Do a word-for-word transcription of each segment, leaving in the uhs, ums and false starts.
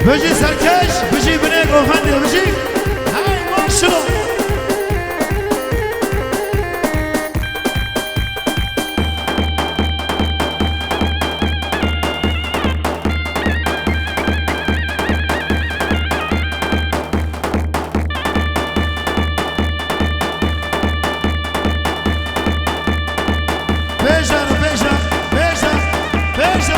Bijî serkeş, bijî binê govendê, bijî. Hey, maşallah. Bêje, bêje, bêje, bêje.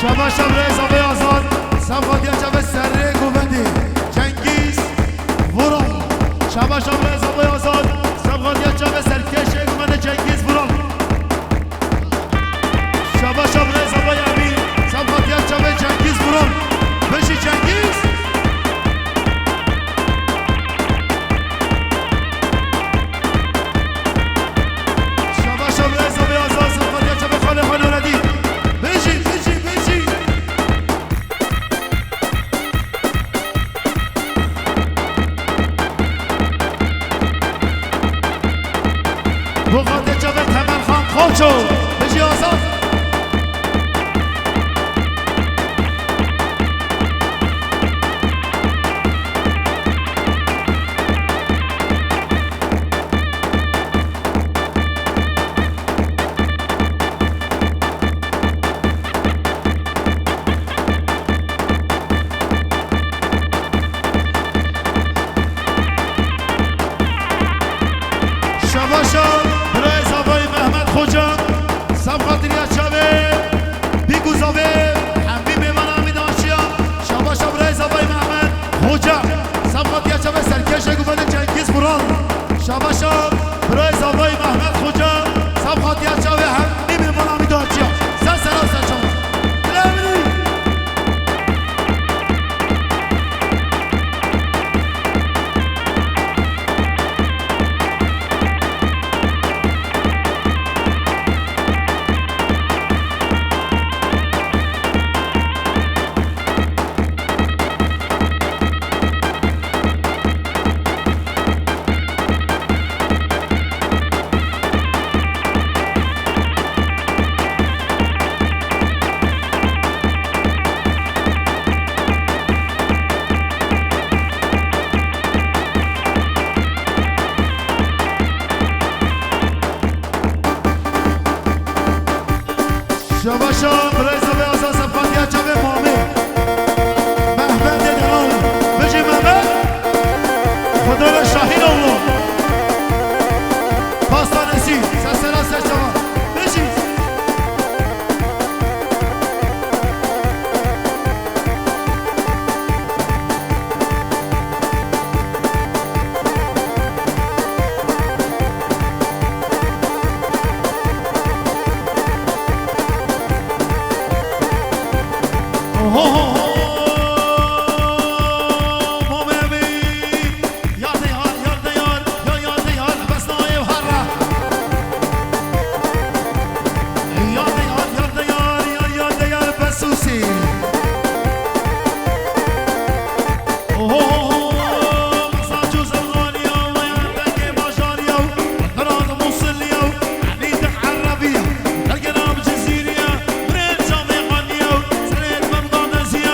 Şabaş, şabaş, Zavê Azad, Sefatiya çavê serê govendê, Cengiz Vural. Şabaş, şabaş, Zavê Azad, Sefatiya çavê serkêşê govendê, Cengiz Vural. Şabaş, şabaş, Zavê Emîn, Sefatiya çavê Cengiz Vural. Bijî Cengiz. Şabaş, şabaş, Zavê Azad, Sefatiya çavê xalê xwe Nuredîn. Bijî, bijî, bijî. Bo xatê çavê Temel Xan Koço, bijî Azad. Şabaşa birayê Zavayê Mehmet Xoca, saf xatiriya çavê Bîk û Zavê hemî mêvana min de aşiya. Şabaşa birayê Zavayê Mehmet Xoca, saf xatiriya çavê serkêşê govendê Cengiz Vural. Şabaşa birayê Zavayê Mehmet Xoca, saf xatiriya çavê hemî mêvana min de aşiya. Ser sera ser çava. Dilê min î. Şabaşa birayê Zavê Azad, saf xatiriya çavê Mamê Mehmetê Delal. Bijî Mehmet. Xwedê re Şahînoğlu. Pastanesi. Ser sera ser çava. Bijî. Ho, ho, ho, Momê min. Yar de yar, yar de yar, ya yar de yar, bes nayê herre. Yar de yar, yar de yar, yar, yar de yar, bes ûsî. Oho, Mesa Cûz Ewganiya, Meyan Dengê Bajariya, Ferhat Musiliya, Emîn Dix Erebiya, Belgera Cizîriya, Mirên Camê Qaniya, Serêt Memda Deziya.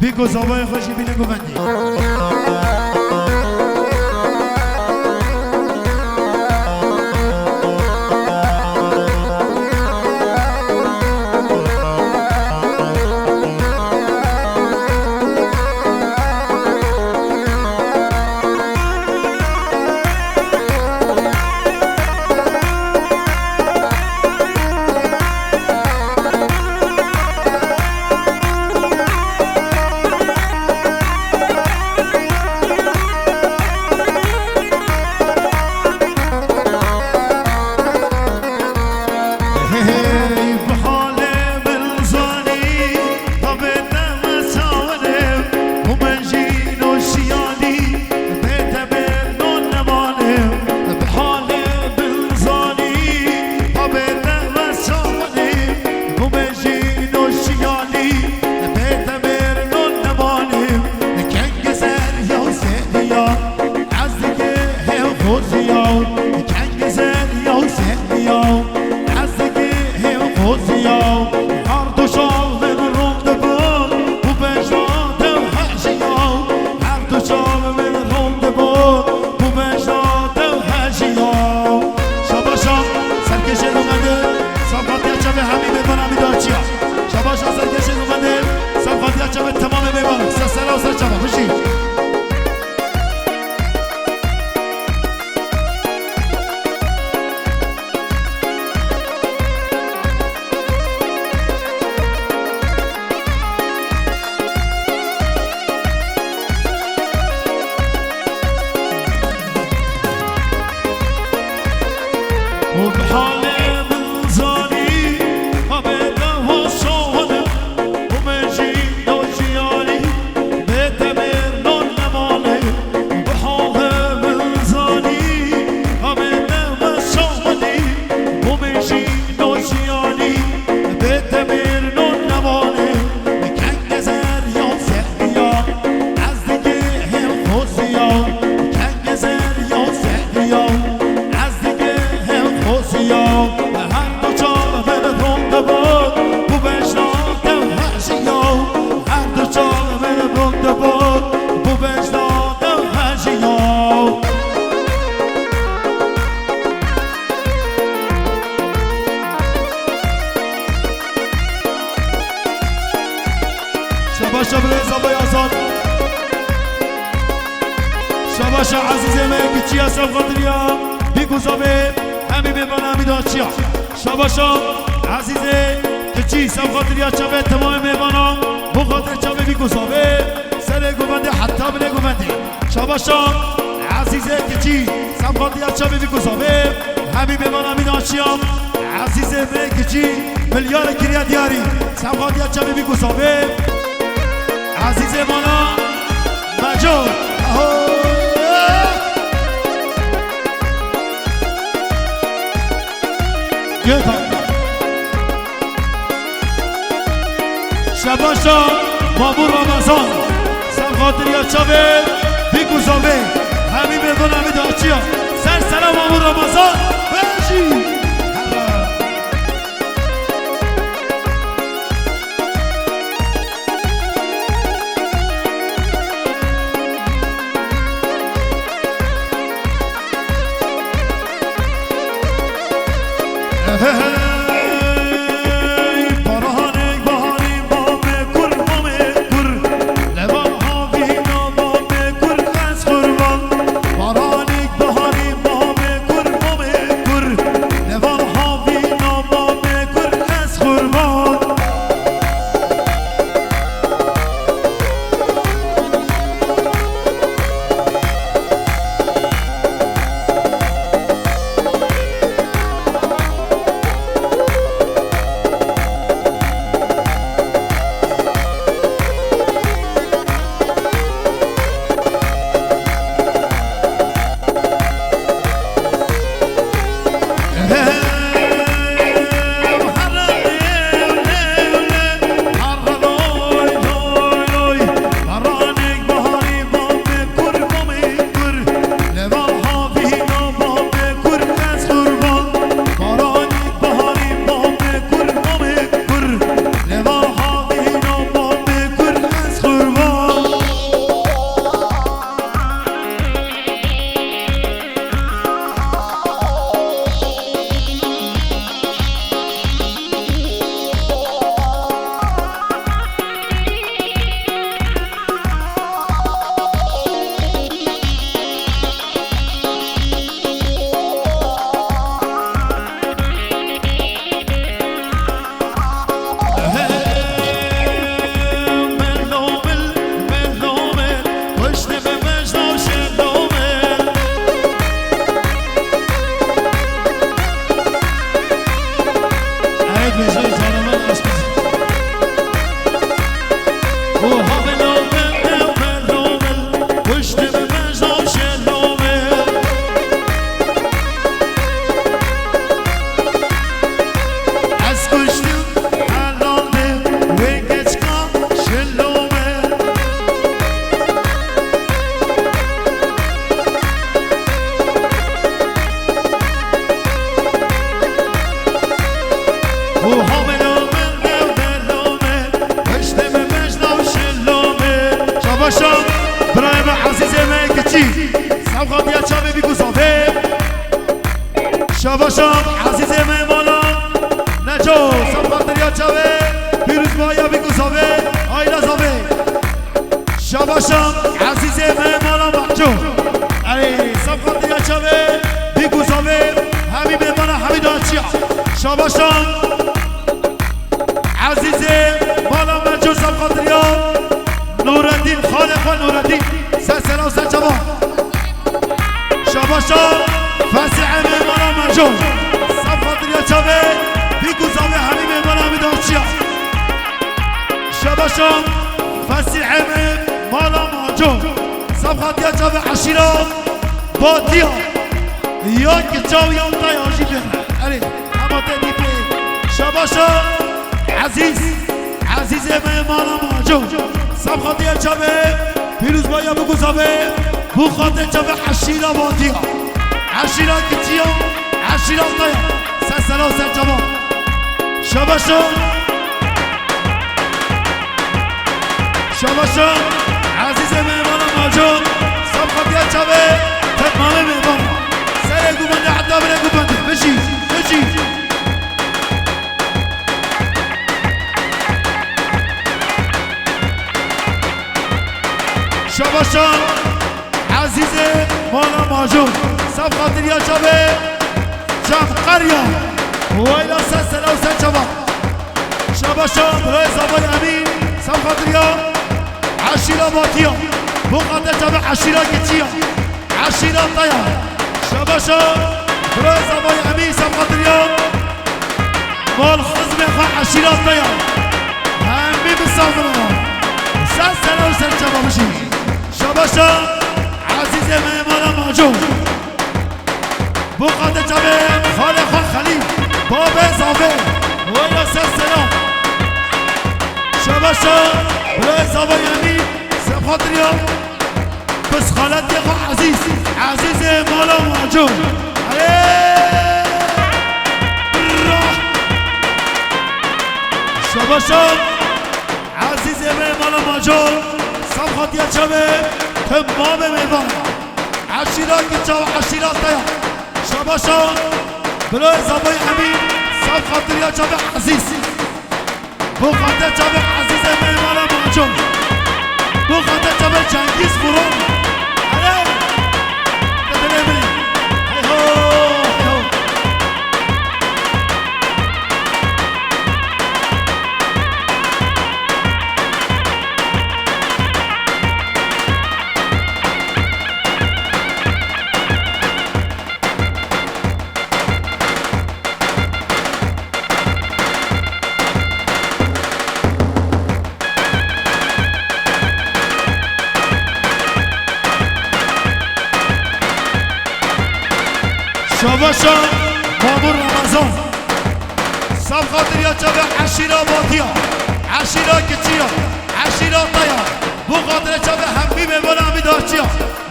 Bîko zavayê xwe jî bîne govendî. Hey, hey, bi halê min zanî, tabê te me çawanê, û min jî noşiyanî, bê te bêr non nemanê. Bi halê min zanî, tabê te me çawanê, û min jî noşiyanî, bê te bêr non nemanê. Kengê zerya û zeriya, ez dike hev xoziya, kengê zerya û zeriya, ez dike hev xoziya. Her du çav min rondibû, bû bejna dew hejiya. Her du çav min rondibû, bû bejna dew hejiya. Şabaşa serkêşê Rûmedê, safatiya çavê hemî mêvana mî daçiya. Şabaşa serkêşê Rûmedê, safatiya çavê temamê mêvana. Ser sera û ser çava, bijî. Û bi halê min zanî, xwe bê dewa şawanê, û min jî dojiyanî, bê te bêr non nemanê. Bi halê min zanî, xwe bê dewa şawanê, û min jî dojiyanî, bê te bêr non nemanê. Kengê zerya û zeriya, ez dike hev xoziya. Kengê zerya û zeriya, ez dike hev xoziya. Her du çav min rondibû, bû bejna dew hejiya. Her du çav min rondibû, bû bejna dew hejiya. Şabaşa birêz Zavay Azad. Şabaşa ezîzê me kiçiya, ser xatiriya Bîk û Zavê, hemî mêvana hemî daçiya. Şabaşa ezîzê kiçî, ser xatiriya çavê temamê mêvana, bo xatir çavê Bîk û Zavê. Serê govendê heta binê govendê. Şabaşa ezîzê kiçî, ser xatiriya çavê Bîk û Zavê, hemî mêvana hemî daçiya. Ezîzê me kiçî, milyarê kiriya diyarî. Ser xatiriya çavê Bîk û Zavê. Ezîzê mana Meco. Aho. Gel bak. Şebaşa Mamur Ramazan. Ser xatiriya çavê Bîk û Zavê. Hemî mêvana hemî daçiya. Ser sera Mamur Ramazan. Bejî. Ezîzê me kiçî, sewqatiya çavê bî ku zavê. Şabaşan, ezîzê me mala Neco, sewqatiya çavê, pîrozbaya bî ku zavê, ayla zavê. Şabaşan, ezîzê me mala Maco. Ey, sewqatiya çavê, bî ku zavê, hemî mêvana, hemî daçiya. Şabaşan. Ezîzê mala me Josef Xatiriya, Nureddin, xalê xwe Nureddin, ser sera û ser çava. Şabaşa Fesî Emê mala me Jo, Sef Xatiriya çavê, bî ku zavê hemî mêvana hemî daçiya. Şabaşa Fesî Emê mala me Jo, Sef Xatiriya çavê eşîra Batiya. Ya ki çaw yan tay ajî bêne. Erê, hema te dîtê. Şabaşa Ezîz. Ezîzê me mala Maco. Sef Xatiriya çavê. Pîrozbaya bî ku zavê. Bû xatirê çavê eşîra Batiya. Eşîra kiçiya. Eşîra tay. Ser sera ser çava. Şabaşa. Şabaşa, ezîzê mêvana Maco, Sef Xatiriya çavê, tetmamê mêvan. Serê gubende, heta binê gubende. Bijî, bijî. Şabaşa, Ezîzê mala Maco, Sef Xatiriya çavê, Cem Qerya, wayla ser sera û ser çava. Şabaşa, birayê zavayê Emîn, Sef Xatiriya, eşîra Batiya, bû xatirê çavê eşîra kiçiya, eşîra taya. Şabaşa, birayê zavayê Emîn, Sef Xatiriya, mal xizmê xwe eşîra taya. Hemî misafir. Ser sera û ser çava bijî. Şabaşa, ezîzê me mala Maco. Bû xatirê çavê xalê xwe Xelîl, babê zavê, wayla ser sera. Şabaşa, birayê zavayê Emîn, Sef Xatiriya, piz xaletê xwe Ezîz, Ezîzê mala Maco. Erê! Bira! Şabaşa, Ezîzê me mala Maco, Sef Xatiriya çavê, temamê mêvan. Eşîra kiça û eşîra te ya. Şabaşa, birayê zavayê Emîn, Sef Xatiriya çavê Ezîz. Bû xatirê çavê Ezîzê me mala Maco. Bû xatirê çavê Cengîz Vural. Erê! Dilê min. Hey ho, hey ho. Şabaşa Mamur Ramazan. Sef Xatiriya çavê eşîra Batiya, eşîra kiçiya, eşîra taya. Bû xatirê çavê hemî mêvana hemî daçiya.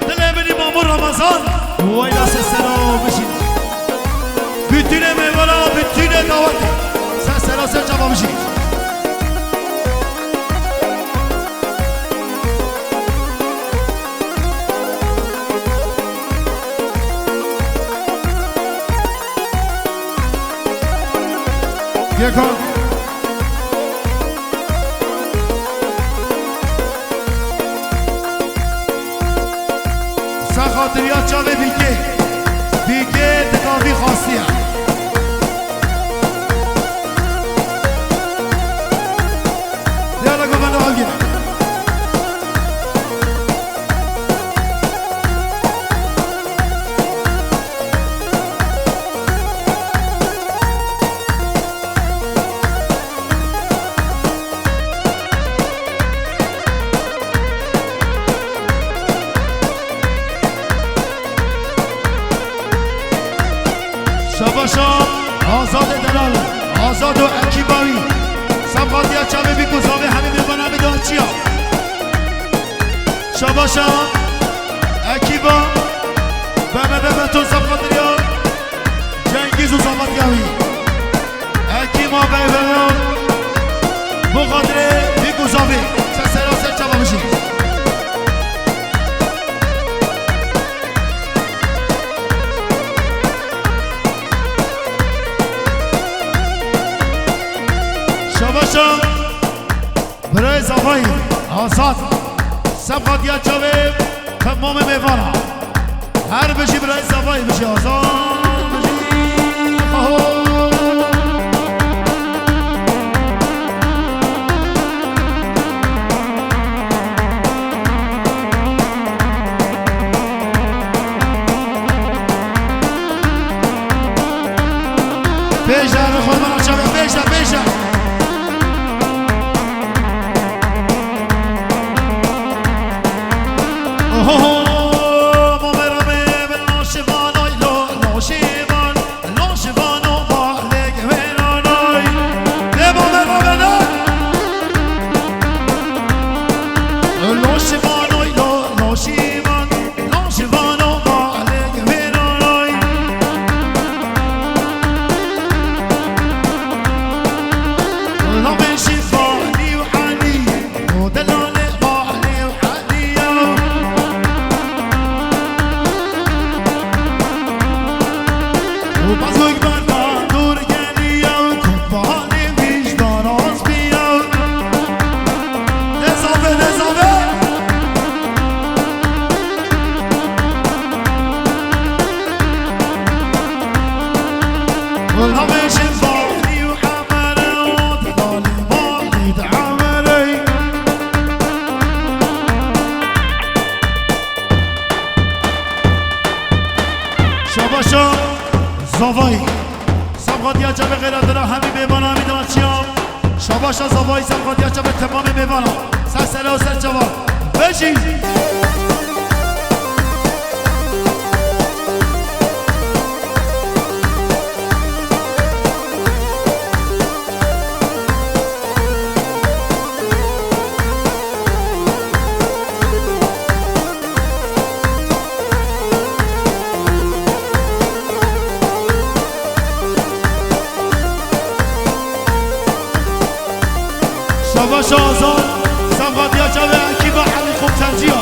Dilê min î Mamur Ramazan. Wayla ser sera bijî. Bütünê mêvana, bütünê dawetê. Ser sera ser çava bijî. Gökhan. Sef Xatiriya çavê Bîkê. Bîkê di gavî xastiye. Diyala govenda hevgîne. Şabaşa Azadê delal, Azad û ekîba wî. Sef Xatiriya çavê bî ku zavê hemî mêvana bide çiya. Şabaşa ekîba B M W Beton, Sef Xatiriya Cengîz û zavatiya wî. Ekîba B M W, bo xatirê bî ku zavê. Ser sera ser çava bijî. Birayê Zavayî, Azad. Sebqa diya çavê temamê mêvana. Her bijî birayê Zavayî, bijî Azad, bijî. Ho, ho. Bêje, li xurmana çavê, bêje, bêje. Oho, mamê ramê, ben naşivan, ay lo, naşivan. Lonşivano malê geveranay. Dê bo me ramene. Lonşivano lo, lonşivan. Lonşivano malê geveranay. Lamê şivani û Elî. O delalê malê û Elî ya. Û bazok berdan dûr geliya, ku balê wijdan az biya. Dezave, dezave. Û navê şivani û emere, o delalê malê de emere. Şabaşa Zavayî. Sebqa diya çavê xêra dira hemî mêvana hemî diraçiya. Şabaşa Zavayî, sebqa diya çavê temamê mêvana. Ser sera û ser çava. Bejî. Şabaş Azad, sebqa diya çavê ekîba Elî Xumterciya.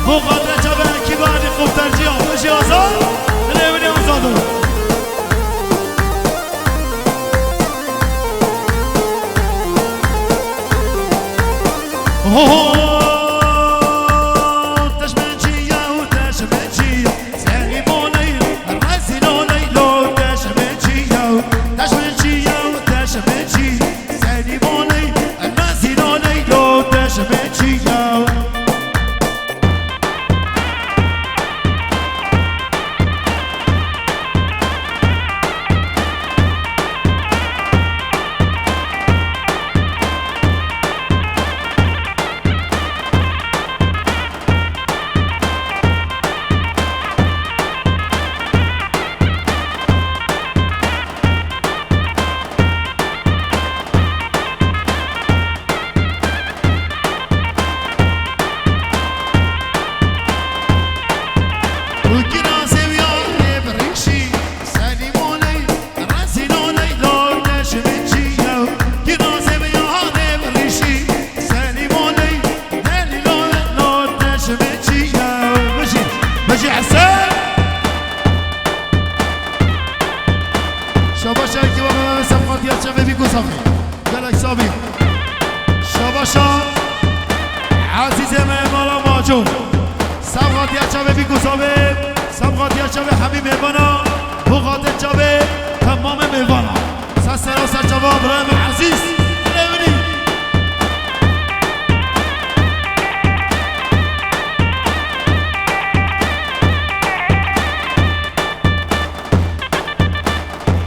Bo xatirê çavê ekîba Elî Xumterciya. Bejî Azad, dilê wî nê Azad o. Ho, ho, teşmenciya û teşmenciya, Selîm oley, rezîl oley lo teşmenciya, teşmenciya, teşmenciya, Selîm oley, rezîl oley lo teşmenciya. Şabaşa ekîba me, me sebqa diya çavê bî ku safî. Gelek safî. Şabaşa Ezîzê me mala Maco. Sebqa diya çavê bî ku safî. Sebqa diya çavê hemî mêvana. Bo xatirê çavê temamê mêvana. Ser sera û ser çava birayê me Ezîz. Dilê winî.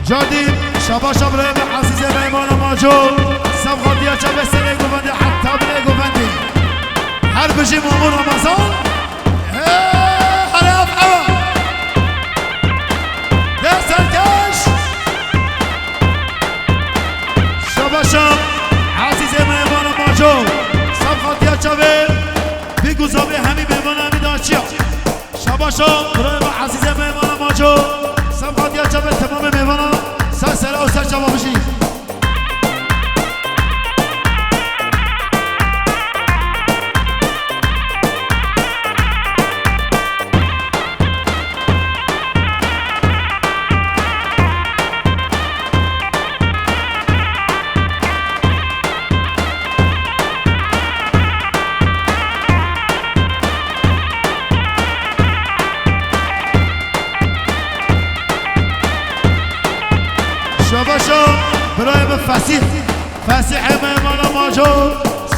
Cadî, şabaşa birayê me Ezîzê me mala Maco. Sebqa diya çavê serê govendê heta binê govendê. Her bijî Mamo Ramazan. He, hele ev, ev. Dê serkeş. Şabaşa Ezîzê me mala Maco. Sebqa diya çavê bî ku safî hemî mêvana hemî daçiya. Şabaşa birayê me Ezîzê me mala Maco. Sebqa diya çavê temamê mêvana. Ser sera û ser çava bijî.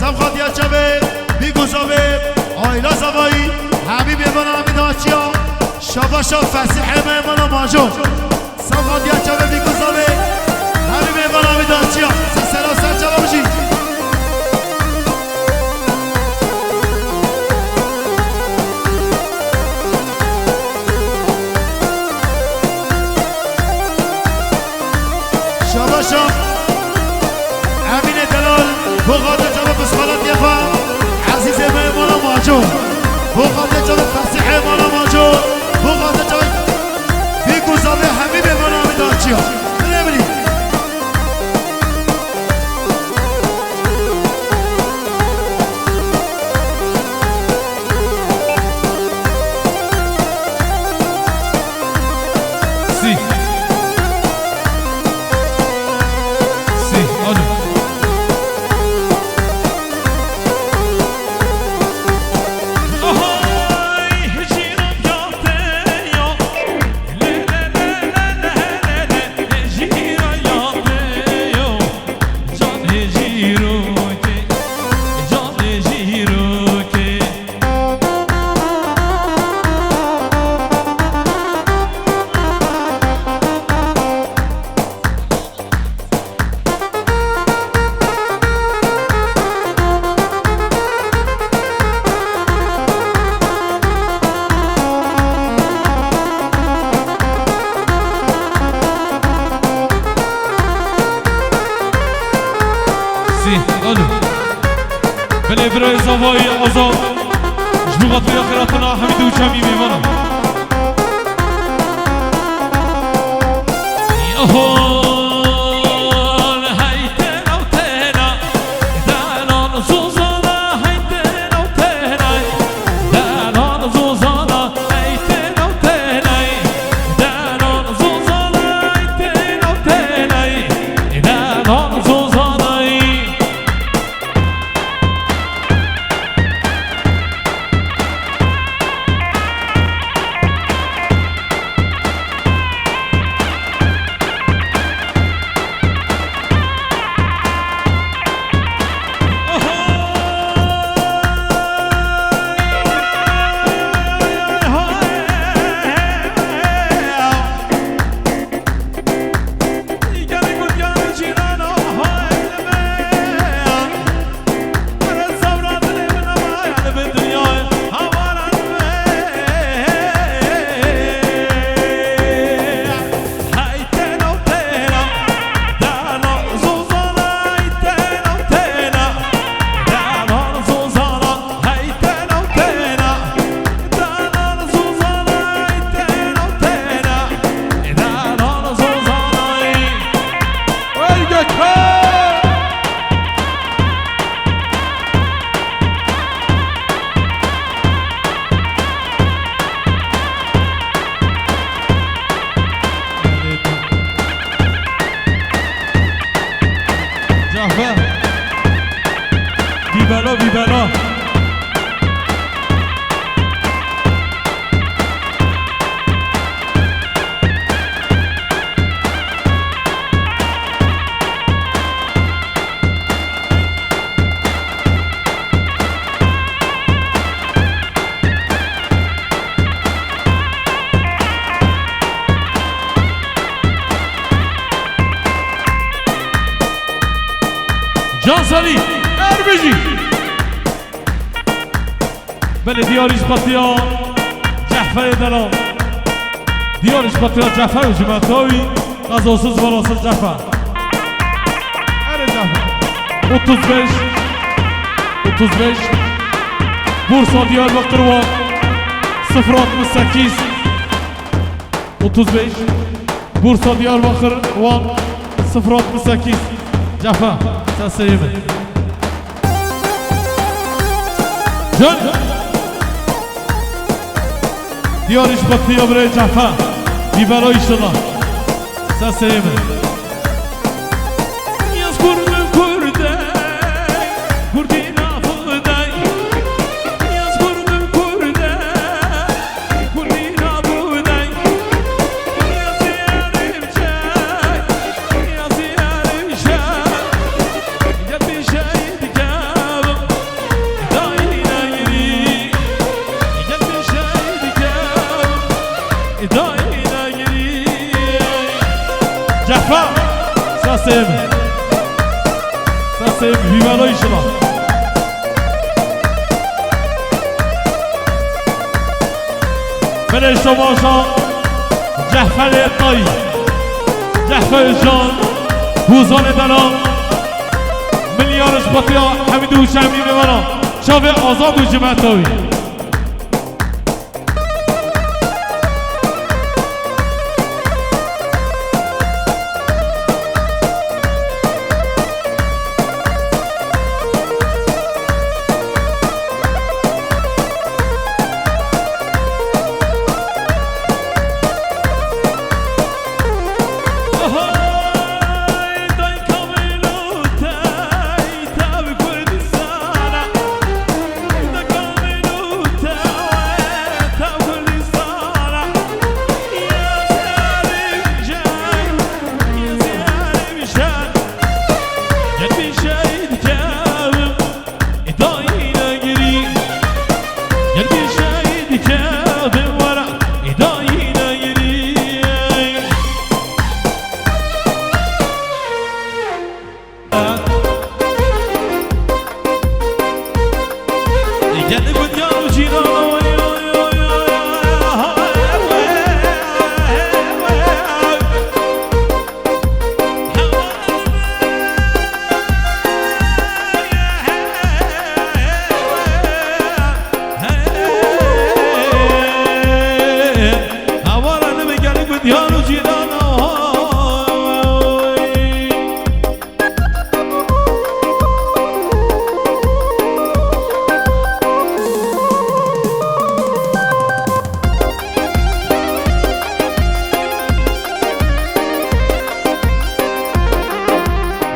Xatiya çavê, bî guzavê, ayla zavayî, hemî mêvana hemî daçiya, şabaşa fesîhê mêvana maco. Sewqatiya çavê bî guzavê, hemî mêvana hemî daçiya. Sesera ser çava bijî. Şabaşa. Emînê delal, bo xatir çavê psixolatiya xwe, ezîzê me mala maco. Bo xatir çavê fesîhê mala maco. Bo xatir çavê bî guzavê hemî mêvana hemî daçiya. Dilê min î. Sî. Sî. Alo. Sî, alo. Belê birayê zavayî Azad. Ji bo xatirê xêratina hemî dû çemî mêvana. Cafer. Bîbelo, bîbelo. Can Salî, Erbijî. Belê diyarî ji xwe tiya Cehferê delal. Diyarî ji xwe tiya Cefer û ji me tawî. Gazosuz, belasız Cefer. Erê Cefer. Otuz beş. Otuz beş. Bursa Diyarbakır Van. Sıfır altmış sekiz. Otuz beş. Bursa Diyarbakır Van. Sıfır altmış sekiz. Cefer. Seseyê min. Can. Diyarî ji xwe tiya birê Cefer. Bîbelo înşallah. Seseyê min. Yaz kurdu kurde, kurdî nafudey. Yaz kurdu kurde, kurdî nafudey. Yaz yarî çek, yaz yarî çek. Yetişeydi kevim. Sesê min. Sesê min, vî velayî jina. Belê şomaşa Cehferê Tay, Cehferê Can, Hûzanê Delal, Milyar ji Patiya Hemîdî û Çemî mêvana, çavê Azad û cimeta wî.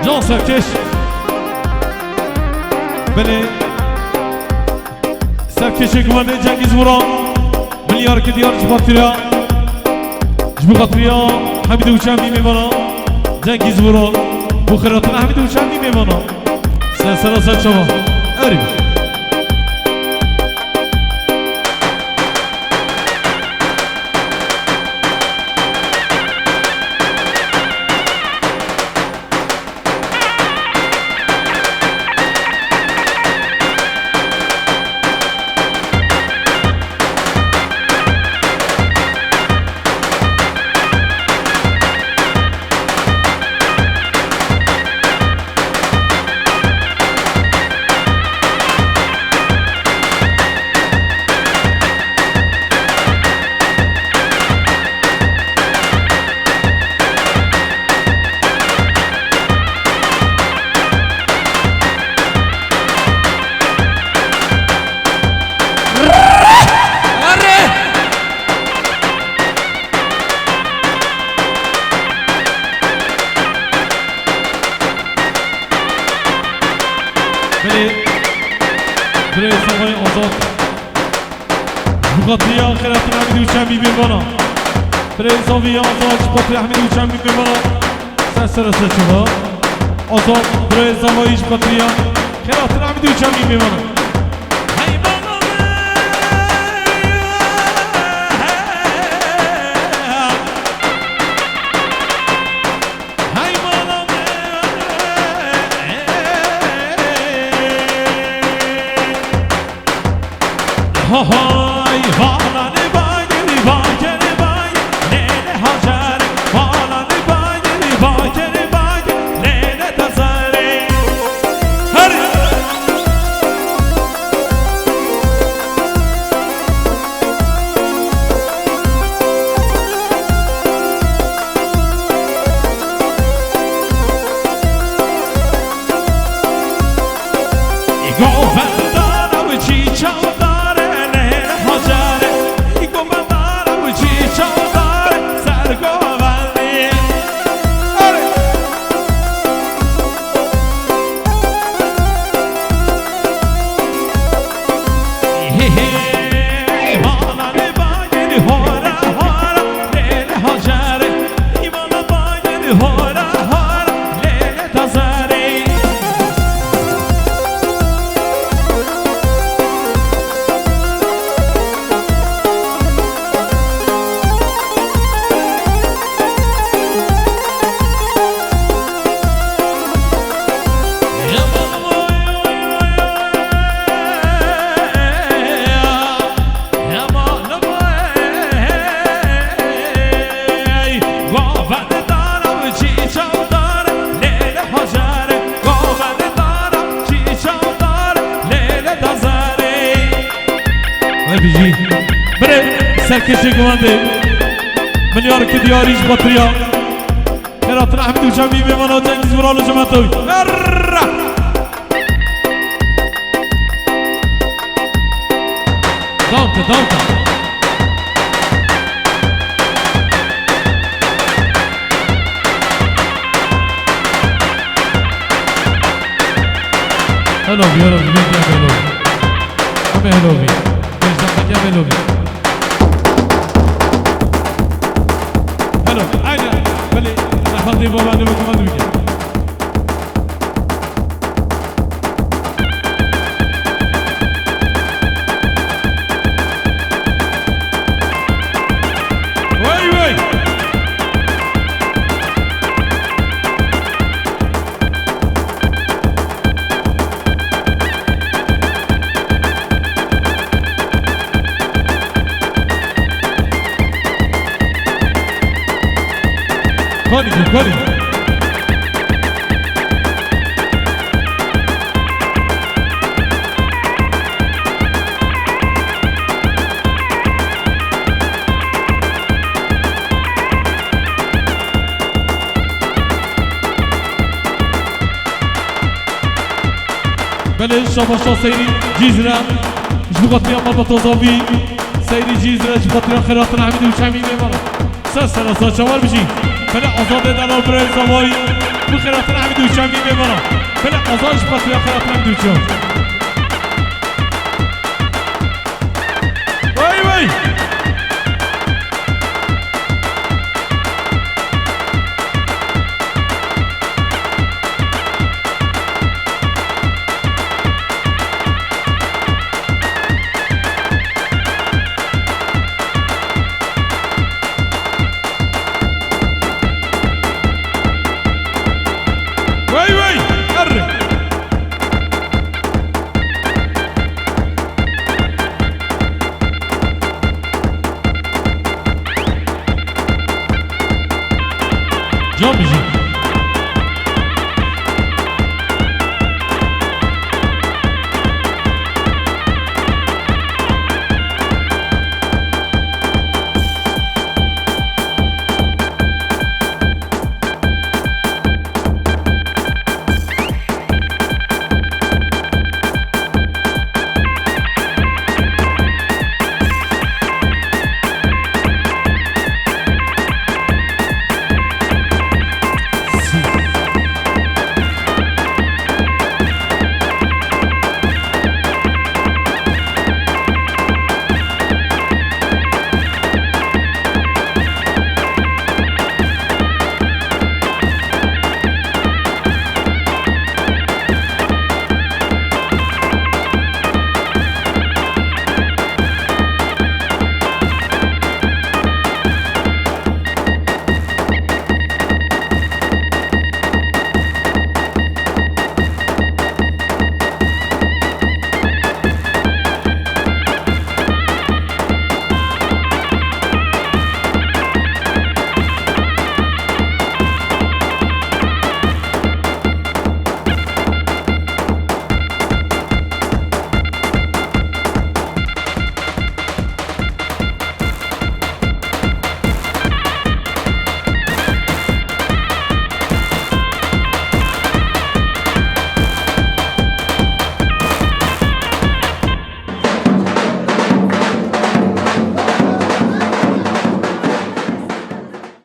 Can Serkeş. Belê. Serkêşê Guvendê Cengîz Vuran, milyarkî diyar ji xatiriya, ji bo xatiriya Hemîdî û Çemî mêvana, Cengîz Vuran, bo xêratina Hemîdî û Çemî mêvana. Ser sera ser çava. Erê. Belê, birê Zavayê Azad. Ji bo xatiriya xêratina Hemîdî û Çemî mêvana. Birê Zavayê Azad, ji bo xatiriya Hemîdî û Çemî mêvana. Ser sera ser çava. Azad, birê Zavayê ji bo xatiriya xêratina Hemîdî û Çemî mêvana. Bijî. Birê serkêşê guvendê. Milyar ki diyarî ji xatirî ya. Xêratina Ehmed û Şemî mêvana Cengiz Vural û Cemal Tawî. Herre! Dawte, dawte. Hello, hello, hello, hello. Em ê hello bî. Êşa xwe em ê hello bî. Hello, aynen. Belê, zehmet dê baba ne bakıma dibike. Wey, wey. Konî, konî. Belê, şabaşa Seyrî Cîzre. Ji bo xatirî malbata Zavî. Seyrî Cîzre ji bo xatirî Xêratina Ehmedî û Şemî mêvana. Ser sera ser çavar bijî. Belê Azadê delal birayê Zavayî. Bi Xêratina Ehmedî û Şemî mêvana. Belê Azad ji bo xatirî Xêratina Ehmedî û Şemî.